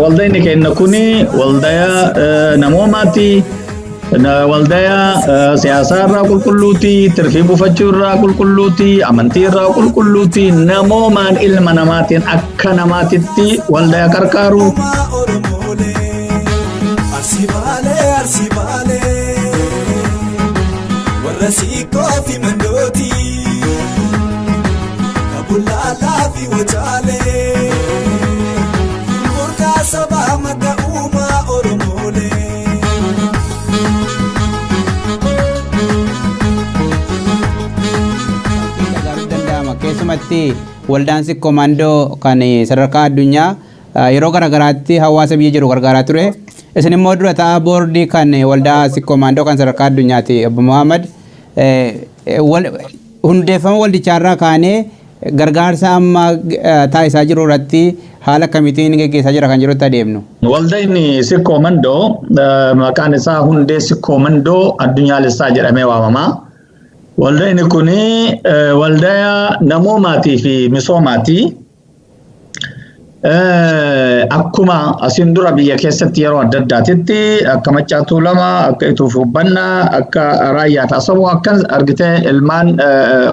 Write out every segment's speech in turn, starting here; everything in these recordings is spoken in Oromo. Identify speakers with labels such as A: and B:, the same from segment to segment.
A: Waldayni keenya kuni waldaya namoomaati. Waldaya siyaasaa irraa qulqulluuti, tirfii buufachuu irraa qulqulluuti, amantii irraa qulqulluuti, namoomaan ilma namaatiin akka namaatitti waldaya qarqaaru.
B: Arsii Baalee, Arsii Baalee, warra Siikkoo fi Mandooti, Kabullaalaa fi Wacaalee, burqaa sabaa madda uumaa Oromoolee.
C: Garuu danda'ama. Keessumatti waldaan Sikkoo Mandoo kan sadarkaa addunyaa yeroo garaagaraatti hawaasa biyya jiru gargaaraa ture. Isin immoo dura ta'aa boordii kan waldaa Sikkoo Mandoo kan sadarkaa addunyaati, Obbo Muhammad. Hundeeffama waldichaarraa kaanee gargaarsa amma taasisaa jiru irratti haala akkamiitiin geggeessaa jira kan jirutti adeemnu.
A: Waldayni Sikkoo Mandoo maqaan isaa Hundee Sikkoo Mandoo Addunyaalessaa jedhamee waamama. Waldayni kun waldaya namoomaatii fi misoomaati. Akkuma asiin dura biyya keessatti yeroo adda addaatitti akka Maccaa Tuulamaa, akka Ituu fi Hubbannaa, akka Raayyaa fi Asaboo akka argitee ilmaan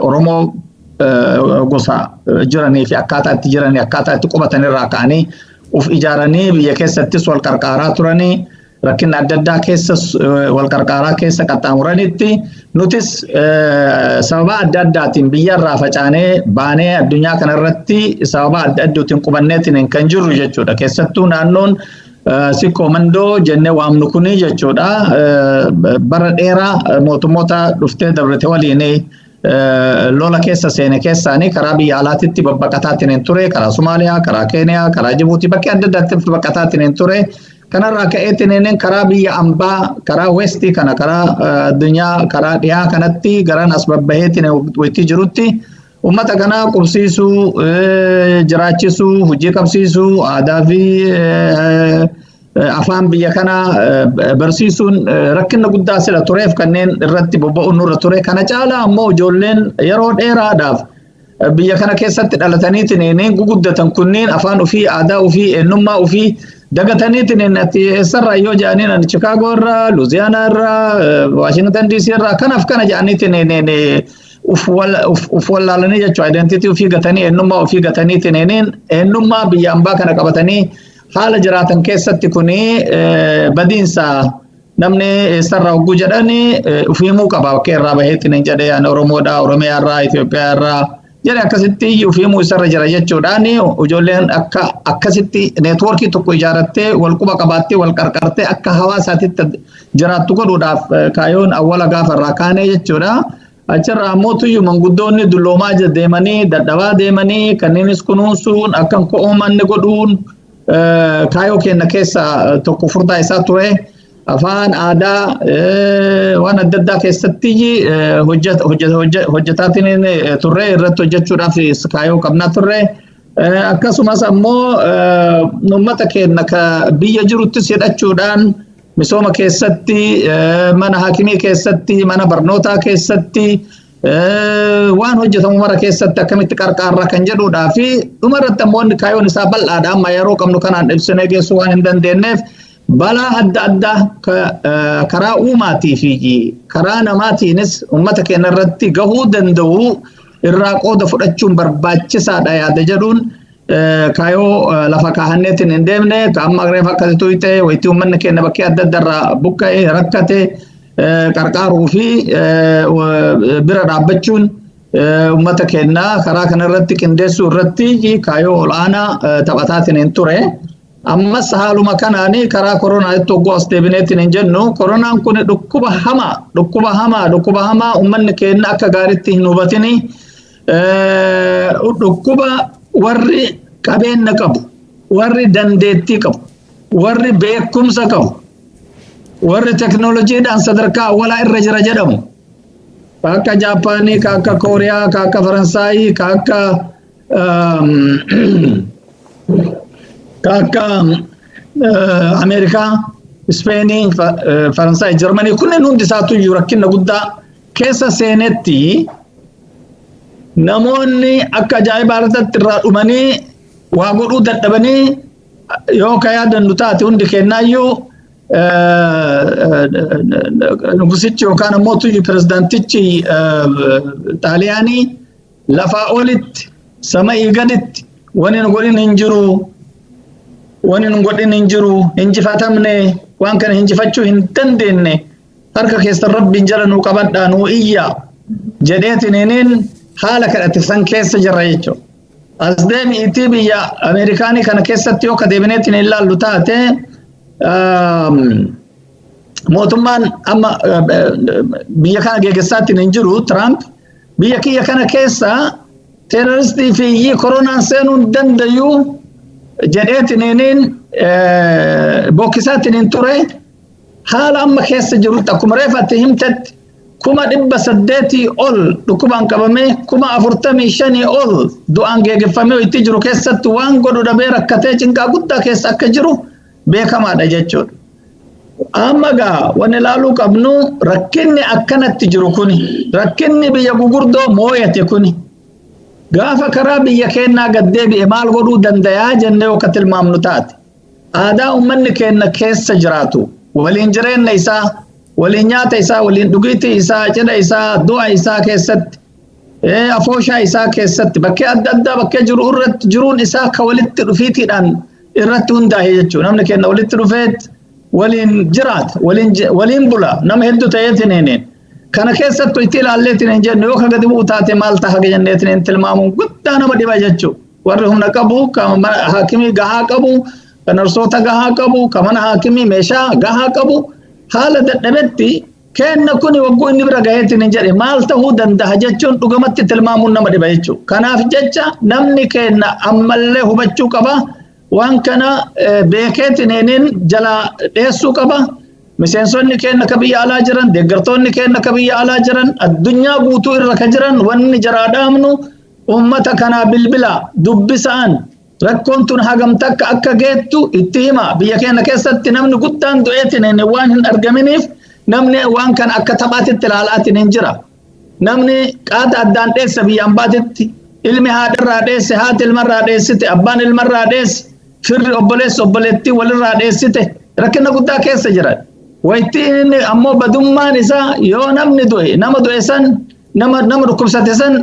A: Oromoo gosa jiranii fi akkaataa itti jiranii, akkaataa itti qubatan irraa ka'anii uf ijaaranii biyya keessattis wal qarqaaraa turanii, rakkina adda addaa keessa wal qarqaaraa keessa qaxxaamuranitti, nutis sababa adda addaatiin biyya irraa facaanee baanee addunyaa kanarratti sababa adda addaatiin qubanneetiin kan jirru jechuudha. Keessattuu naannoon Sikkoo Mandoo jennee waamnu kuni jechuudha. Bara dheeraa mootummoota dhuftee dabrite waliin lola keessa seene keessaanii karaa biyya alaatitti babbaqataatiin hin ture. Karaa Somaaliyaa, karaa Keeniyaa, karaa Jibuutii bakkee adda addaatti babbaqataatiin hin ture. Kanarraa ka'eetiin karaa biyya ambaa, karaa westii kana, karaa addunyaa karaa dhiyaa kanatti garaan as babbaheetiin waytii jirutti ummata kanaa qubsiisuu, jiraachisuu, hojii qabsiisuu, aadaa fi afaan biyya kanaa barsiisuun rakkina guddaa sila tureef kanneen irratti bobba'uun nurra ture. Kana caalaa ammoo ijoolleen yeroo dheeraadhaaf biyya kana keessatti dhalataniitiin guguddatan kunneen afaan ofii, aadaa ofii, eenyummaa ofii dagataniitiin ati eessarraa yoo jedhaniin ani Chicago irraa, Louisiana irraa, Washington DC irraa kanaaf kana jedhaniitiin uf wallaalanii jechuudha. Identity ofii gatanii, eenyummaa ofii gataniitiin eenyummaa biyya ambaa kana qabatanii haala jiraatan keessatti kuni badiinsa. Namni eessarraa hogguu jedhani uf himuu qaba. Bakka irraa baheetiin jedhee ani Oromoodha, Oromiyaa irraa, Itoophiyaa irraa jedhe akkasitti uf himuu isarra jira jechuudhaan ijoolleen akka akkasitti networkii tokko ijaarrattee, wal quba qabaattee, wal qarqartee akka hawaasaatitti jiraattu godhuudhaaf kaayoon awwala gaafa irraa kaanee jechuudha. Achirraa ammoo tuyyu manguddoonni dulloomaa deemanii, dadhabaa deemanii, kanneenis kunuunsuun akka hin ko'oomanne godhuun kaayoo keenya keessa tokko furdaa isaa ture. Afaan, aadaa, waan adda addaa keessatti hojjetaatiin turre, irratti hojjechuudhaaf kaayoo qabnaa turre. Akkasumas ammoo uummata keenya ka biyya jiruttis hidhachuudhaan misooma keessatti, mana haakimii keessatti, mana barnootaa keessatti, waan hojjetamu mara keessatti akkamitti qarqaarra kan jedhuudhaa fi dhumarratti ammoo kaayoon isaa bal'aadha. Amma yeroo qabnu kanaan ibsinee geessuu waan hin dandeenyeef, balaa adda addaa karaa uumaatii fi karaa namaatiinis uummata keenya irratti gahuu danda'u irraa qooda fudhachuun barbaachisaadha yaada jedhuun kaayoo lafa kaahanneetiin hin deemne. Amma reefa akkasitti tuyxee wayitii uummanni keenya bakkee adda adda irraa buqqa'e rakkate qarqaaruu fi bira dhaabbachuun uummata keenyaa karaa kanarratti qindeessuu irratti kaayoo ol'aanaa taphataatiin hin ture. Ammas haaluma kanaan karaa koronaatti hogguu as deebineetiin hin jennu, koronaan kun dhukkuba hamaa, dhukkuba hamaa, dhukkuba hamaa uummanni keenya akka gaariitti hin hubatini, dhukkuba warri qabeenya qabu, warri dandeettii qabu, warri beekumsa qabu, warri teknooloojiidhaan sadarkaa awwalaa irra jira jedhamu, akka Jaapaanii, ka akka Kooriyaa, ka akka Faransaayii, ka akka Ameerikaa, Ispeenii, Faransaay, Jarmanii kunneen hundi isaatu iyyuu rakkina guddaa keessa seenetti namoonni akka ajaa'ibaa irratti irraa dhumanii waa godhuu dadhabanii. Yoo ka yaadannu taate, hundi kennaayyuu nugusichi yookaan ammoo tuyyu pirezidaantichi Xaaliyaanii lafaa olitti sama'ii gaditti wani nu godhin hin jiru, wani nu godhin hin jiru, hinjifatamne, waan kana hinjifachuu hin dandeenye, harka keessan Rabbiin jala nuu qabadhaa, nuu iyya jedheetiniin haala kadhate san keessa jirra jechuudha. As deemiitii biyya Ameerikaanii kana keessatti yoo ka deebineetiin ilaallu taate, mootummaan amma biyya kana geggeessaatiin hin jiru, Trump, biyya kiyya kana keessa teeroristii fi koronaan seenuu hin dandayu jedheetiniin bokkisaatiin hin ture. Haala amma keessa jirutti, akkuma reefatti himtetti, 800,000 ol dhukkubaan qabamee, 45,000 ol du'aan geeggeeffamee itti jiru keessatti waan godhu dhabee rakkatee cinqaa guddaa keessa akka jiru beekamaadha jechuudha. Amma gaa wanni ilaaluu qabnu, rakkinni akkanatti jiru kuni, rakkinni biyya gugurdoo mooyate kuni, gaafa karaa biyya keenyaa gad deebi'e maal godhuu dandayaa jennee yoo ka tilmaamnu taate, aadaa uummanni keenya keessa jiraatu, waliin jireenya isaa, waliin nyaata isaa, waliin dhugiitii isaa, cidha isaa, du'a isaa keessatti, afooshaa isaa keessatti, bakkee adda addaa bakkee jiru irratti jiruun isaa ka walitti dhufiitiidhaan irratti hundaa'e jechuudha. Namni keenya walitti dhufeet waliin jiraata, waliin bula, nama hedduu ta'eetiin. Kana keessattuu itti ilaalleetiin hin jennu, yoo ka gadi bu'u taate maal ta'a jenneetiin hin tilmaamuun guddaa nama dhiba jechuudha. Warri humna qabu, kan mana haakimii gahaa qabu, kan narsoota gahaa qabu, kan mana haakimii meeshaa gahaa qabu, haala dadhabetti kenna kuni wagguu inni bira gaheetiin hin jedhe maal ta'uu danda'a jechuun dhugamatti tilmaamuun nama dhiba jechuudha. Kanaaf jecha namni kenna ammallee hubachuu qaba. Waan kana beekeetiin jala dheessuu qaba. Miseensonni keenya ka biyya alaa jiran, deeggartoonni keenya ka biyya alaa jiran, addunyaa guutuu irra ka jiran, wanni jaraa dhaamnu uummata kanaa bilbila dubbisaan, rakkoon tun hagam takka akka geettu itti hima. Biyya keenya keessatti namni guddaan du'eetiin waan hin argaminiif namni waan kana akka taphaatitti ilaalaatiin hin jira. Namni qaata addaan dheesse biyya ambaatitti, ilmi haadharraa dheesse, haati ilmarraa dheessite, abbaan ilmarraa dheesse, firri obboleessi obboleettii walirraa dheessite, rakkina guddaa keessa jira. Wayitti inni ammoo badummaan isaa yoo namni du'e, nama du'e san, nama dhukkubsate san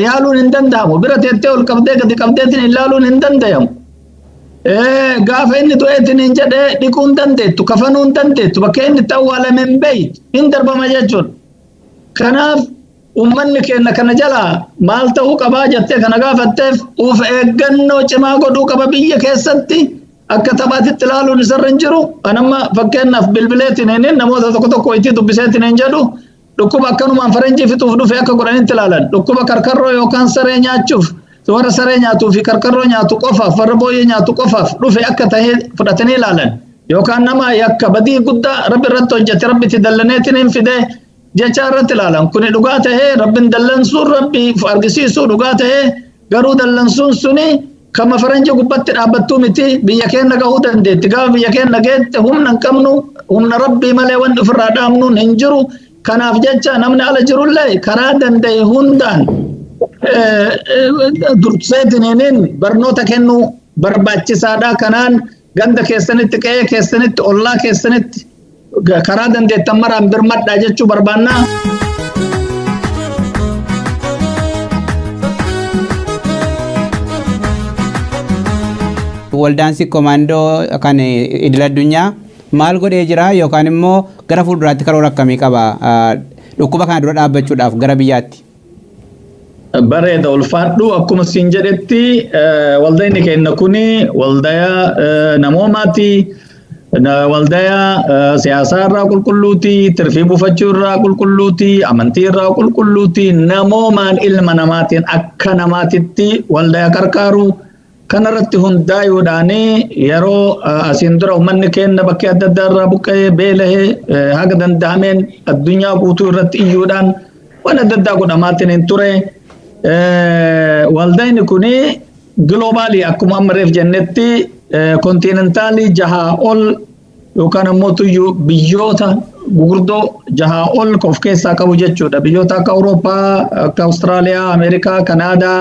A: yaaluun hin danda'amu. Bira teettee ol qabdee gadi qabdeetiin ilaaluun hin danda'amu. Gaafa inni du'eetiin hin jedhee dhiquu hin dandeettu, kafanuu hin dandeettu, bakka inni itti awwaalame hin beeytu, hin darbama jechuudha. Kanaaf uummanni keenya kana jalaa maal ta'uu qabaa jettee kana gaafatteef, uf eeggannoo cimaa godhuu qaba biyya keessatti. Akka taphaatitti ilaaluun isarra hin jiru. Kan amma fakkeenyaaf bilbileetiin hin namoota tokko tokko itti dubbiseetiin hin jedhu, dhukkuba akkanumaan faranjii fixuuf dhufe akka godhanitti ilaalan. Dhukkuba karkarroo yookaan saree nyaachuuf, warra saree nyaatuu fi karkarroo nyaatu qofaaf, warra booyyee nyaatu qofaaf dhufe akka tahee fudhatanii ilaalan. Yookaan nama yakka badii guddaa Rabbi irratti hojjete Rabbi itti dallaneetiin hin fide jecha irratti ilaalan. Kuni dhugaa tahee, Rabbiin dallansuun Rabbi argisiisuu dhugaa tahee, garuu dallansuun suni kama faranjii gubbatti dhaabbattuu miti, biyya keenya gahuu dandeetti. Gaafa biyya keenya geette humna hin qabnu, humna Rabbii malee wanni ofirraa dhaabnuun hin jiru. Kanaaf jecha namni ala jirullee karaa danda'e hundaan durseetiniin barnoota kennuu barbaachisaadha. Kanaan ganda keessanitti, qe'ee keessanitti, ollaa keessanitti karaa dandeettan maraan birmadhaa jechuu barbaannaa.
C: Waldaan Sikkomaandoo kan idil addunyaa maal godhee jira yookaan immoo gara fuulduraatti karoora akkamii qaba dhukkuba kana dura dhaabbachuudhaaf gara biyyaatti?
A: Bareeda, ulfaadhu. Akkuma siin jedhetti, waldayni keenya kuni waldaya namoomaati. Waldaya siyaasaa irraa qulqulluuti, tirfii buufachuu irraa qulqulluuti, amantii irraa qulqulluuti, namoomaan ilma namaatiin akka namaatitti waldaya qarqaaru. Kanarratti hundaa'uudhaan yeroo asiin dura uummanni keenya bakkee adda addaa irraa buqqa'ee beelahee haga danda'ameen addunyaa guutuu irratti iyyuudhaan waan adda addaa godhamaatiin hin ture. Waldayni kuni globally, akkuma amma reef jennetti, kontiinentaalii jahaa ol yookaan ammoo tuyyuu biyyoota gugurdoo jahaa ol of keessaa qabu jechuudha. Biyyoota akka Awurooppaa, akka Awustiraaliyaa, Ameerikaa, Kanaadaa,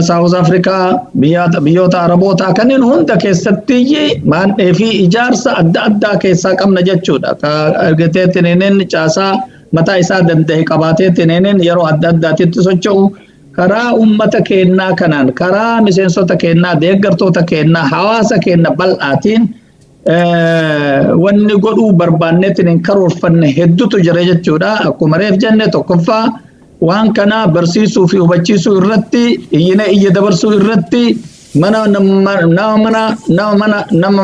A: South Africa, biyyoota Arabootaa kanneen hunda keessatti maandhee fi ijaarsa adda addaa keessaa qabna jechuudha. Ka argateetiin caasaa mataa isaa danda'e qabaateetiin yeroo adda addaatitti socho'u karaa ummata keenyaa kanaan, karaa miseensota keenyaa, deeggartoota keenyaa, hawaasa keenya bal'aatiin wanni godhuu barbaanneetiin hin karoorfanne hedduutu jira jechuudha. Akkuma reef jenne, tokkoffaa waan kana barsiisuu fi hubachiisuu irratti, iyyina iyya dabarsuu irratti, mana nama mana nama mana nama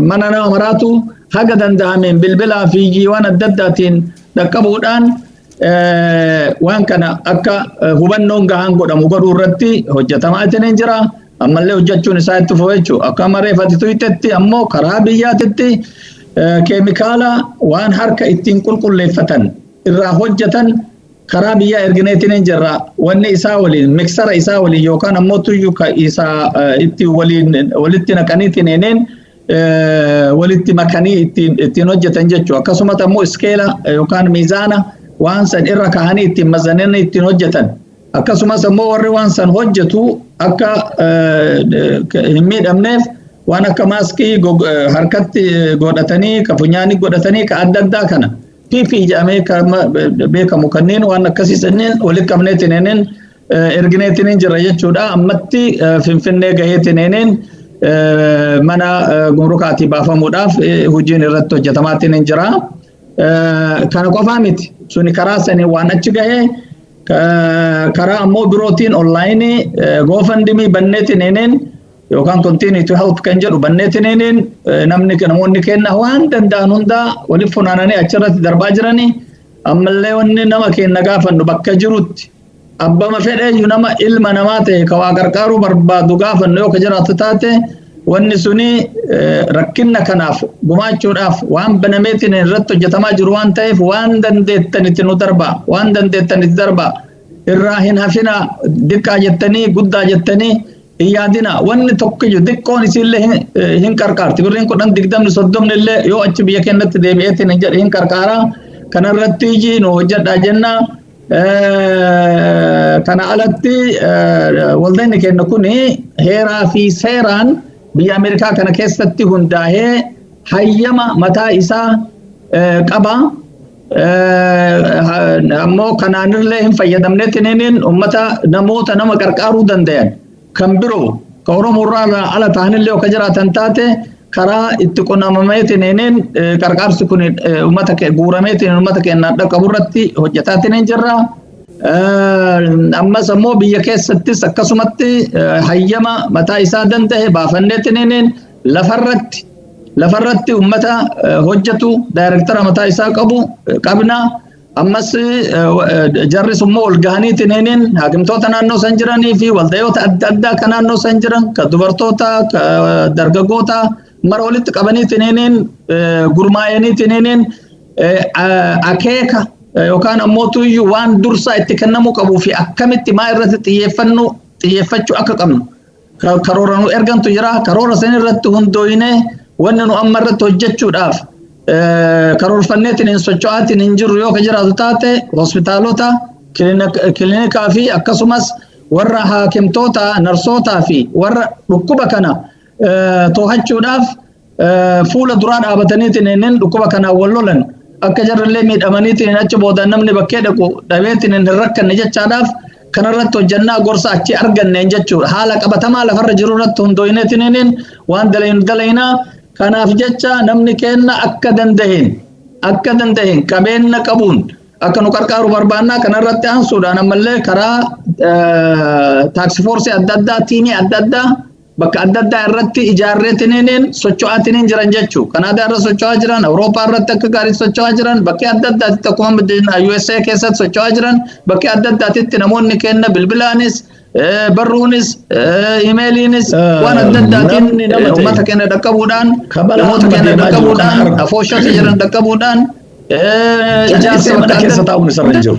A: mana nama maraatu haga danda'ameen bilbilaa fi waan adda addaatiin dhaqqabuudhaan waan kana akka hubannoon gahaan godhamu godhuu irratti hojjetamaa ittiin jira. Ammallee hojjechuun isaa itti fufa jechuudha. Akka mareeffati tuytetti ammoo karaa biyyaatitti keemikaala waan harka ittiin qulqulleeffatan irraa hojjetan karaa biyyaa ergineetiin hin jirra. Wanni isaa waliin, miksara isaa waliin yookaan ammoo tuyyu isaa itti waliin walitti naqaniitiin hineen walitti makanii ittiin hojjetan jechuudha. Akkasumas ammoo iskeela yookaan miizaana waan san irra kaahanii ittiin mazananii ittiin hojjetan. Akkasumas ammoo warri waan san hojjetu akka hin miidhamneef waan akka maaskii harkatti godhatanii, ka funyaanii godhatanii, ka adda addaa kana PP jedhamee kan beekamu kanneen waan akkasii sanneen walitti qabneetiin ergineetiin jira jechuudha. Ammatti Finfinnee gaheetiin mana gumrukaatii baafamuudhaaf hojiin irratti hojjetamaatiin jira. Kana qofaa miti. Suni karaa sanii waan achi gahee, karaa ammoo birootiin online GoFundMe banneetiin yookaan Continue to Help kan jedhu banneetiin namni namoonni kenna waan danda'an hundaa walitti funaananii achirratti darbaa jiranii. Ammallee wanni nama kenna gaafannu, bakka jirutti abbama fedheeyyu nama ilma namaa ta'e ka waa gargaaruu barbaadu gaafannu, yoo ka jiraatu taate, wanni suni rakkinna kanaaf gumaachuudhaaf waan banameetiin irratti hojjetamaa jiru waan ta'eef, waan dandeettanitti nu darba, waan dandeettanitti darba, irraa hin hafina. Diqqaa jettanii guddaa jettanii hin yaadina. Wanni tokkiyyuu diqqoon isiillee hin qarqaarti. Birriin 10, 20, 30 illee yoo achi biyya keenyatti deebi'eetiin hin jedhe hin qarqaara. Kanarratti nu hojjedhaa jenna. Kana alatti waldaan keenya kun heeraa fi seeraan biyya Ameerikaa kana keessatti hundaa'ee hayyama mataa isaa qaba. Ammoo kanaanillee hin fayyadamneetiin uummata namoota nama qarqaaruu danda'an kan biroo ka Oromoo irraa ala ta'anillee akka jiraatan taate, karaa itti qunnamameetiin qarqaarsi kun uummata guurameetiin uummata keenyaan dhaqqabu irratti hojjetaatiin jirra. Ammas ammoo biyya keessattis akkasumatti hayyama mataa isaa danda'e baafanneetiin lafarratti uummata hojjetu, daayirektara mataa isaa qabu qabna. Ammas jarris immoo ol gahaniitiin haakimtoota naannoo san jiranii fi waldayoota adda addaa kan naannoo san jiran, ka dubartoota, ka dargaggoota mara walitti qabaniitiin gurmaa'aniitiin akeeka yookaan ammoo tuyyuu waan dursaa itti kennamuu qabuu fi akkamitti maa irratti xiyyeeffannu xiyyeeffachuu akka qabnu karoora nu ergantu jira. Karoora san irratti hundooyinee wanni nu amma irratti hojjechuudhaaf karoorfanneetiin hin socho'aatiin hin jiru yoo ka jiraatu taate, hospitaalota, kiliinikaa fi akkasumas warra haakimtoota, narsootaa fi warra dhukkuba kana to'achuudhaaf fuula duraa dhaabataniitiin inni dhukkuba kanaan wal lolan akka jarrillee miidhamaniitiin achi booda namni bakkee dhaqu dhabeetiin hin rakkanne jechaadhaaf kanarratti hojjannaa gorsa achi arganneen jechuudha. Haala qabatamaa lafarra jiru irratti hundooyineetiin waan dalaynu dalaynaa. Kanaaf jecha namni kenna akka danda'een qabeenya qabuun akka nu qarqaaru barbaannaa. Kanarratti aansuudhaan ammallee karaa task force adda addaa, team adda addaa bakka adda addaa irratti ijaarreetiniin socho'aatiniin jiran jechuu. Kanaadaa irra socho'aa jiran, Awurooppaa irratti akka gaarii socho'aa jiran, bakkee adda addaatti akkuma USA keessatti socho'aa jiran, bakkee adda addaatitti namoonni kenna bilbilaanis, barruunis, imeeliinis, waan adda addaatiin uummata keenya dhaqqabuudhaan, namoota keenya dhaqqabuudhaan, afooshota jiran dhaqqabuudhaan
D: ijaarsa mana keessa taa'uun isarra hin jiru.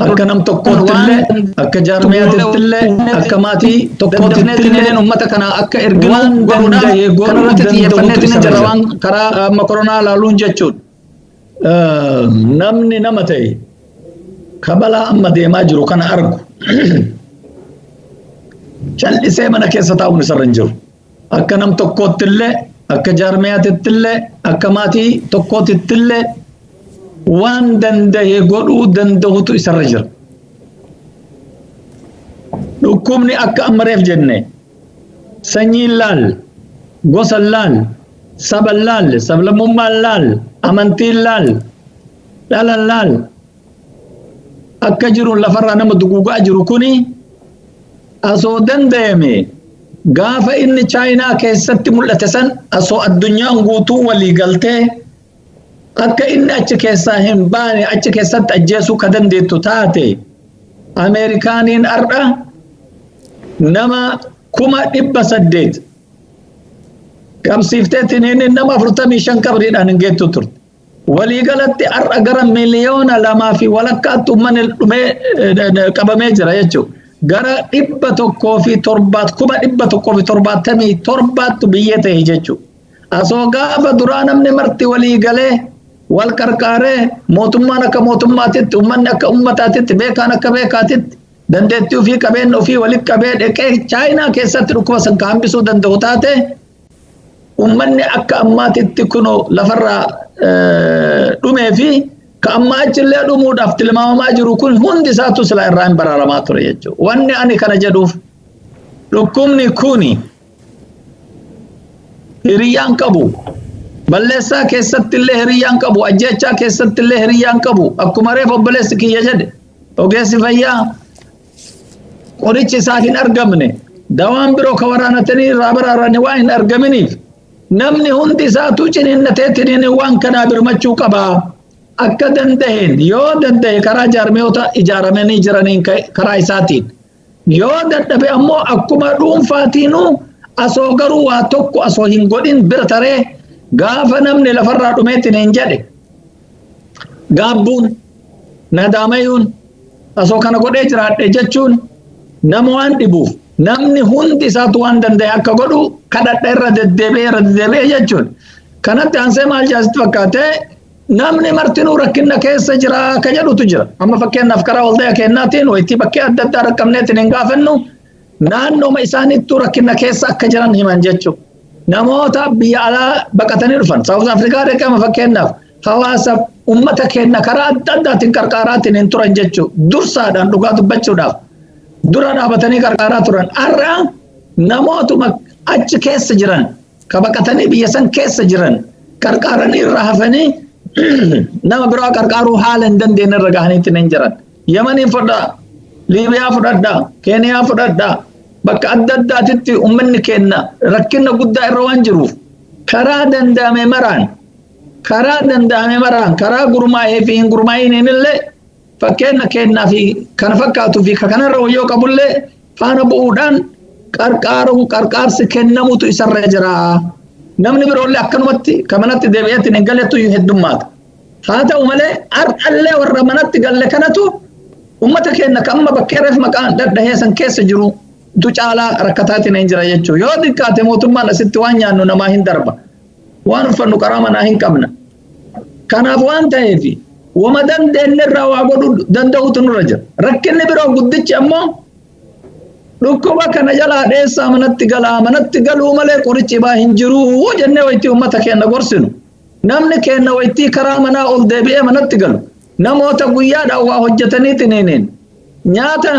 D: Akka nam tokkootti illee, akka jaarmiyaatitti illee, akka maatii tokkootti illee
A: uummata kana akka erginu godhuudhaan kanarratti xiyyeeffanneetiin jira waan karaa amma koronaa laaluun jechuudha.
D: Namni nama ta'e kabalaa amma deemaa jiru kana argu
A: Cal'isee mana keessa taa'uun isarra hin jiru. Akka nam tokkootti illee, akka jaarmiyaatitti illee, akka maatii tokkootitti illee waan danda'e godhuu danda'utu isarra jira. Dhukkubni akka amma reef jenne sanyiin laal, gosa laal, saba laal, sablammummaan laal, amantiin laal, dhalan laal akka jiru lafarraa nama duguugaa jiru kuni asoo danda'ame gaafa inni Chaayinaa keessatti mul'ate san asoo addunyaan guutuu walii galtee akka inni achi keessaa hin baane achi keessatti ajjeesuu ka dandeettu taate Ameerikaaniin har'a nama 800,000 qabsiifteetiin inni nama 45 qabriidhaan hin geettu turte. Waliigalatti har'a gara 2.5 miiliyoonatti uummanni dhumee qabamee jira jechuudha. Gara 177,177tti biyya ta'e jechuudha. Asoo gaafa duraa namni marti walii galee wal qarqaaree mootummaan akka mootummaatitti uummanni akka uummataatitti beekaan akka beekaatitti dandeettii ofii qabeenya ofii walitti qabee dhaqee Chaayinaa keessatti dhukkuba san ka hambisuu danda'u taate uummanni akka ammaatitti kunoo lafarraa dhumee fi ka amma achillee dhumuudhaaf tilmaamamaa jiru kun hundi isaatu silaa irraa hin baraaramaa ture jechuudha. Wanni ani kana jedhuuf dhukkubni kuni hiriyyaan qabu. Balleessaa keessatti illee hiriyyaan qabu. Ajjeechaa keessatti illee hiriyyaan qabu. Akkuma reef obboleessi kiyya jedhe ogeessi fayyaa qorichi isaaf hin argamne dawaan biroo ka waraanatanii irraa baraaranii waan hin argaminiif namni hundi isaatu ciniinnateetiin waan kanaa birmachuu qabaa. Akka danda'een yoo danda'e karaa jaarmiyoota ijaaramanii jiraniin karaa isaatiin yoo dadhabe ammoo akkuma dhuunfaatiinuu asoo garuu waa tokko asoo hin godhin bira taree gaafa namni lafarraa dhumeetiin hin jedhe gaabbuun nadaamayuun asoo kana godhee jiraadhe jechuun nama waan dhibuuf namni hundi isaatu waan danda'e akka godhu kadhadha irra deddeebi'ee irra deddeebi'ee jechuun kanatti aansee maal jaasitti fakkaatee namni martinuu rakkina keessa jira ka jedhutu jira. Amma fakkeenyaaf karaa waldaa kennaatiin wayitii bakkee adda addaa rakkabneetiin hin gaafannu naannooma isaaniittuu rakkina keessa akka jiran himan jechuudha. Namoota biyya alaa baqatanii dhufan Saawuz Afrikaa dhaqama fakkeenyaaf hawaasa uummata keenya karaa adda addaatiin qarqaaraatiin hin turan jechuudha. Dursaadhaan dhugaa dubbachuudhaaf dura dhaabatanii qarqaaraa turan. Har'a namootuma achi keessa jiran ka baqatanii biyya san keessa jiran qarqaaranii irra hafanii nama biraa qarqaaruu haala hin dandeenye irra gahaniitti hin jiran. Yamaniin fudhaa, Liibiyaa fudhadhaa, Keeniyaa fudhadhaa, bakka adda addaatitti uummanni keenya rakkina guddaa irra waan jiruuf karaa danda'ame maraan karaa danda'ame maraan karaa gurmaa'ee fi hin gurmaa'iniin illee fakkeenya kennaa fi kana fakkaatuu fi kanarra wayyoo qabullee faana bu'uudhaan qarqaaru qarqaarsi kennamutu isarra jira. Namni biroollee akkanumatti kan manatti deebi'eetiin hin galettu heddummaata. Haa ta'u malee har'allee warra manatti galle kanatu uummata keenya kan amma bakkee reef maqaan dhadhahee san keessa jiru tu caalaa rakkataatiin hin jira jechuudha. Yoo xiqqaate mootummaan asitti waan nyaannu namaa hin darba. Waan uffannu karaa manaa hin qabna. Kanaaf waan ta'eef wama dandeenye irraa waa godhuu danda'utu nurra jira. Rakkinni biroo guddichi ammoo dhukkuba kana jalaa dheessaa manatti galaa manatti galuu malee qorichi baa hin jiru jennee wayitii uummata keenya gorsinu. Namni keenya wayitii karaa manaa ol deebi'ee manatti galu. Namoota guyyaadhaan waa hojjetaniitiin nyaata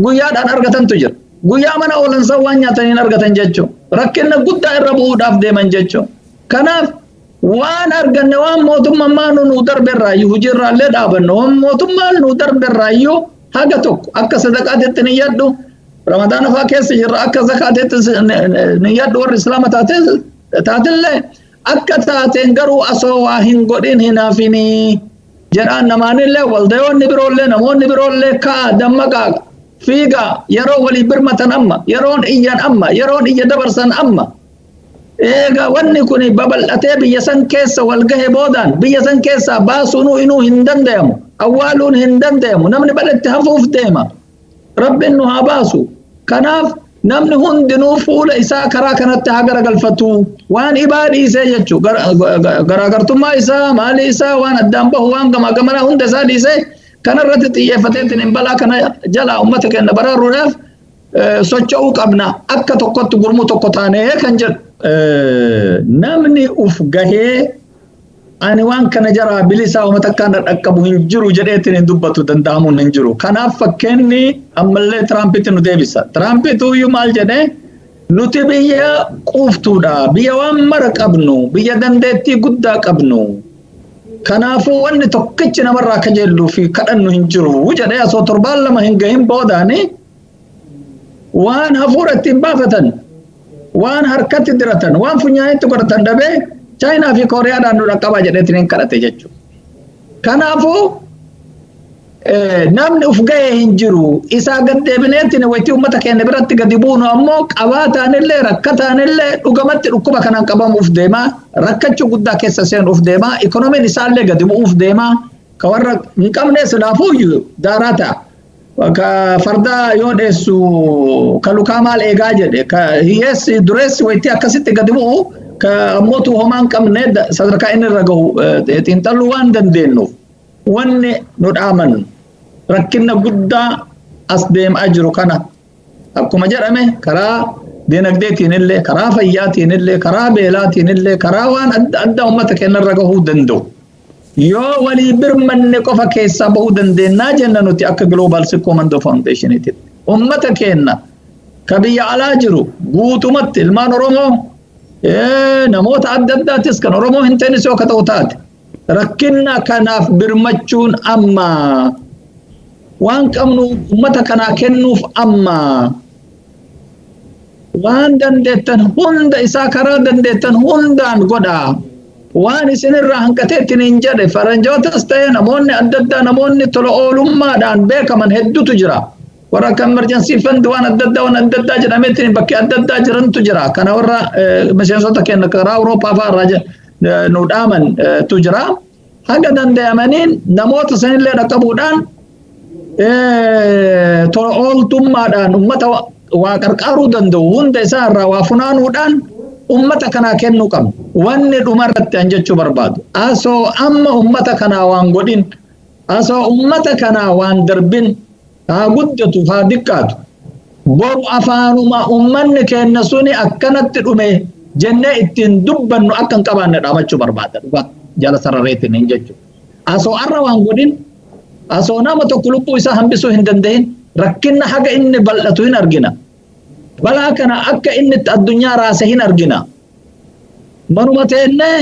A: guyyaadhaan argatantu jira. Guyyaa mana oolan san waan nyaataniin argatan jechuudha. Rakkina guddaa irra bu'uudhaaf deeman jechuudha. Kanaaf waan arganne waan mootummaan nu darberraayyuu hojiirraallee dhaabannu waan mootummaan nu darberraayyuu haga tokko akka sadaqaatitti ni yaddu ramadaana fa'aa keessa jirra akka zakaatitti ni yaddu warri islaama taatillee akka taateen garuu asoo waa hin godhin hin hafinii jedhaan namaanillee waldayoonni biroollee namoonni biroollee ka'a dammaqaa fiigaa yeroo walii birmatan amma yeroon iyyan amma yeroon iyya dabarsan amma. Egaa wanni kun babal'atee biyya san keessa wal gahe boodaan biyya san keessaa baasuun inuu hin danda'amu awwaaluun hin danda'amu namni badhatti hafuuf deema rabbiin nu haa baasu kanaaf namni hundinuu fuula isaa karaa kanatti haa garagalfatu waan ibaa dhiisee jechuu garaagartummaa isaa maalii isaa waan addaan bahu waan gamaa gamanaa hunda isaa dhiisee kanarratti xiyyeeffateetiin hin balaa kana jalaa uummata keenya baraaruudhaaf Socho'uu qabna akka tokkotti gurmuu tokko taanee kan jedhu. Namni uf gahee ani waan kana jaraa bilisaa uummata akkaan dhaqqabu hin jiru jedheetiin hin dubbatu danda'amuun hin jiru. Kanaaf fakkeenni ammallee Tiraampitti nu deebisa. Tiraampitu iyyuu maal jedhee nuti biyya quuftuudha, biyya waan mara qabnu, biyya dandeettii guddaa qabnu. Kanaafuu wanni tokkichi namarraa kajeelluu fi kadhannu hin jiru jedhee asoo torbaan 2 hin gahin boodaani waan hafuura ittiin baafatan, waan harkatti diratan, waan funyaanitti godhatan dhabee Chaayinaa fi Kooriyaadhaan nu dhaqqabaa jedheetiin hin kadhate jechuudha. Kanaafuu namni uf gahee hin jiru. Isaa gad deebineetiin wayitii uummata keenya biratti gadi buunu ammoo qabaataanillee rakkataanillee dhugamatti dhukkuba kanaan qabamuuf deema. Rakkachuu guddaa keessa seenuuf deema. Ikoonomiin isaallee gadi bu'uuf deema. Ka warra hin qabne silaafuuyyuu daaraa ta'a. Ka fardaa yoo dheessu ka lukaa maal eegaa jedhe. Ka hiyyeessi dureessi wayitii akkasitti gadi bu'u ka ammootu homaa hin qabne sadarkaa inni irra gahu xiinxalluu waan dandeenyuuf. Wanni nu dhaaman rakkina guddaa as deemaa jiru kana akkuma jedhame karaa dinagdeetiin illee karaa fayyaatiin illee karaa beelaatiin illee karaa waan adda addaa uummata keenya irra gahuu danda'u. Yoo walii birmanne qofa keessaa bahuu dandeennaa jenna nuti akka Global Sikkoo Mandoo Foundationiitti. Uummata keenya ka biyya alaa jiru guutumatti ilmaan Oromoo namoota adda addaatis kan Oromoo hin ta'in yoo ka ta'u taate. Rakkina kanaaf birmachuun amma waan qabnu uummata kanaa kennuuf amma waan dandeettan hunda isaa karaa dandeettan hundaan godhaa. Waan isinirraa hanqateettiin hin jedhe faranjootas ta'e namoonni adda addaa namoonni tola oolummaadhaan beekaman hedduutu jira. Warra akka emergency fund waan adda addaa waan adda addaa jedhameettiin bakkee adda addaa jirantu jira. Kana warra miseensota keenya karaa Awurooppaa fa'aa irraa nu dhaaman tu jira. Haga danda'amaniin namoota sanillee dhaqqabuudhaan tola ooltummaadhaan uummata waa qarqaaruu danda'u hunda isaa irraa waa funaanuudhaan uummata kanaa kennuu qabna. Wanni dhumarratti an jechuu barbaadu. Asoo amma uummata kanaa waan godhin, asoo uummata kanaa waan darbin, haa guddatu haa diqqaatu. Boru afaanuma uummanni keenya suni akkanatti dhume jennee ittiin dubbannu akka hin qabaanne dhaamachuu barbaada. Dhugaa jala sarareetiin hin jechuudha. Asoo arra waan godhin, asoo nama tokko lubbuu isaa hambisuu hin danda'in, rakkinna haga inni bal'atu hin argina. Balaa kana akka inni itti addunyaa raase hin argina. Manuma teennee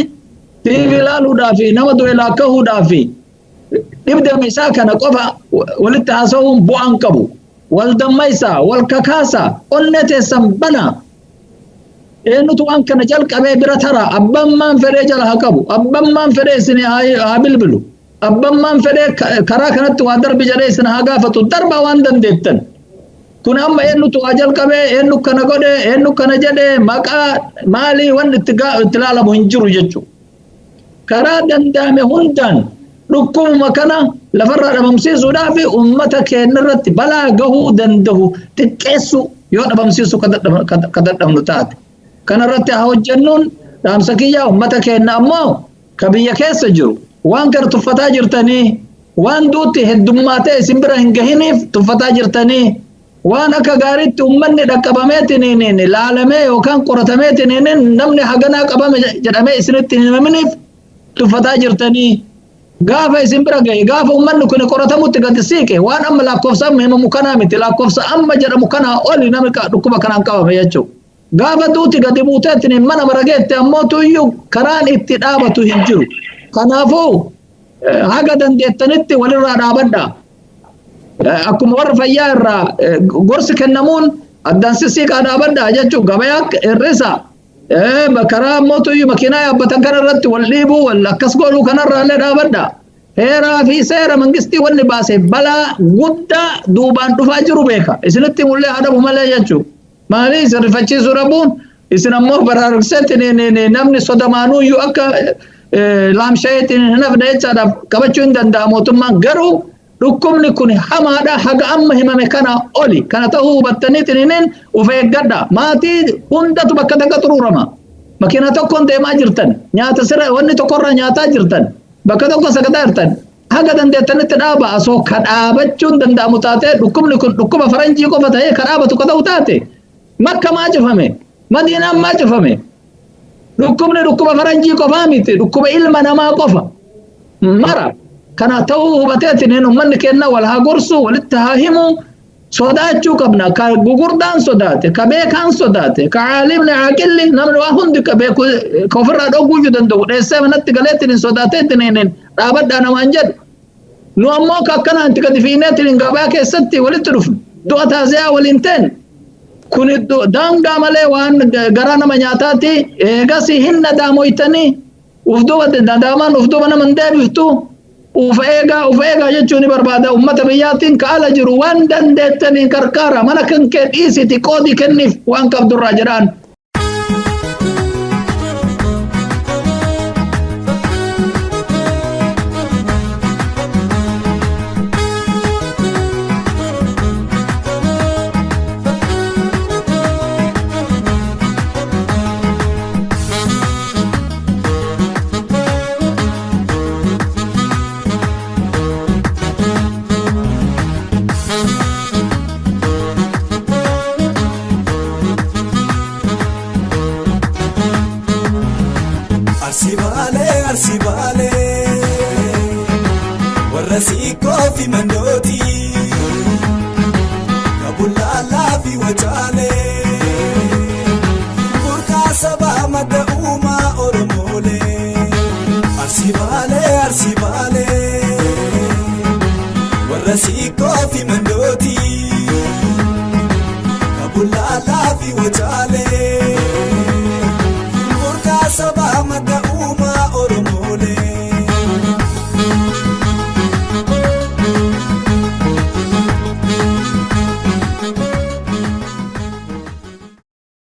A: TV ilaaluudhaa fi nama du'e laakkahuudhaa fi dhibdame isaa kana qofa walitti haasa'uun bu'aan qabu. Wal dammaysaa, wal kakaasaa, onnee teessan banaa. Eenyutu waan kana jalqabee bira tara abbaan maan fedhee jala haa qabu, abbaan maan fedhee isin haa bilbilu, abbaan maan fedhee karaa kanatti waa darbi jedhee isin haa gaafatu, darbaa waan dandeettan. Kun amma eenyutu waa jalqabee, eenyu kana godhee, eenyu kana jedhee maqaa maalii wanni itti ilaalamu hin jiru jechuudha. Karaa danda'ame hundaan dhukkubuma kana lafarraa dhabamsiisuudhaaf uummata keenya irratti balaa gahuu danda'u xiqqeessu yoo dhabamsiisu ka dadhabnu taate. Kanarratti haa hojjennuun dhaamsa kiyyaa uummata keenya ammoo ka biyya keessa jiru waan kana tuffataa jirtanii waan duutti heddummaatee isin bira hin gahiniif tuffataa jirtanii waan akka gaariitti uummanni dhaqqabameetiin laalamee yookaan qoratameetiin namni haganaa qabame jedhamee isinitti hin himaminiif tuffataa jirtanii gaafa isin bira gahe gaafa uummanni kun qoratamutti gadi siiqe waan amma lakkoofsa amma himamu kanaa miti lakkoofsa amma jedhamu kanaa oli namni dhukkuba kanaan qabame jechuudha. Gaafa duuti gadi buuteetiin mana marageette ammoo tuyyuu karaan itti dhaabatu hin jiru. Kanaafuu haga dandeettanitti walirraa dhaabadha. Akkuma warra fayyaa irraa gorsi kennamuun addaan sissiiqaa dhaabadha jechuun gabayaa hir'isa. Karaa ammoo tuyyuu makiinaa yaabbatan kanarratti wal dhiibuu wal akkas godhuu kanarraa illee dhaabadha. Heeraa fi seera mangistii wanni baase balaa guddaa duubaan dhufaa jiru beeka. Isinitti mul'ee haa dhabu malee jechuudha. Maali isin rifachiisuu dhabuun isin ammoo baraarseetti namni sodamaanuyyuu akka laamshayeetiin hin hafne jechaadhaaf qabachuu hin danda'a mootummaan garuu dhukkubni kun hamaadha haga amma himame kana oli kana ta'uu hubattaniitiin hin of eeggadha maatii hundatu bakka takka xuruurama makiinaa tokkoon deemaa jirtan nyaata sira wanni tokkorraa nyaataa jirtan bakka tokko sagadaa jirtan Haga dandeettanitti dhaaba asoo ka dhaabachuun danda'amu taate dhukkubni kun dhukkuba faranjii qofa ta'ee ka dhaabatu ka ta'u taate Makka maa cufame? Madiinaan maa cufame? Dhukkubni dhukkuba faranjii qofaa miti dhukkuba ilma namaa qofa mara. Kana ta'uu hubateetiin uummanni keenya wal haa gorsu walitti haa himu sodaachuu qabna. Ka gugurdaan sodaate, ka beekaan sodaate, ka caalimni caaqilli namni waa hundi ka beeku ka ofirraa dhogguu danda'u dheessee manatti galeetiin hin sodaateetiin hin dhaabadhaa namaan jedhu. Nu ammoo ka akkanaan itti gadi fiineetiin gabaa keessatti walitti dhufnu du'a taasisaa waliin teen. Kun daangaa malee waan garaa nama nyaataati eegas hin nadaamoytanii uf duuba nadaamaan uf duuba nama hin deebiftu. Uf eegaa jechuun ni barbaada ummata biyyaatiin ka ala jiru waan dandeettaniin qarqaara mana kan kee dhiisiti qoodii kenniif waan qabdurraa jedhaan.
B: Arsii Baalee Arsii Baalee warra Siikkoo fi Mandooti Kabullaalaa fi Wacaalee burqaa sabaa madda uumaa Oromoolee Arsii Baalee Arsii Baalee warra Siikkoo fi Mandooti Kabullaalaa fi Wacaalee.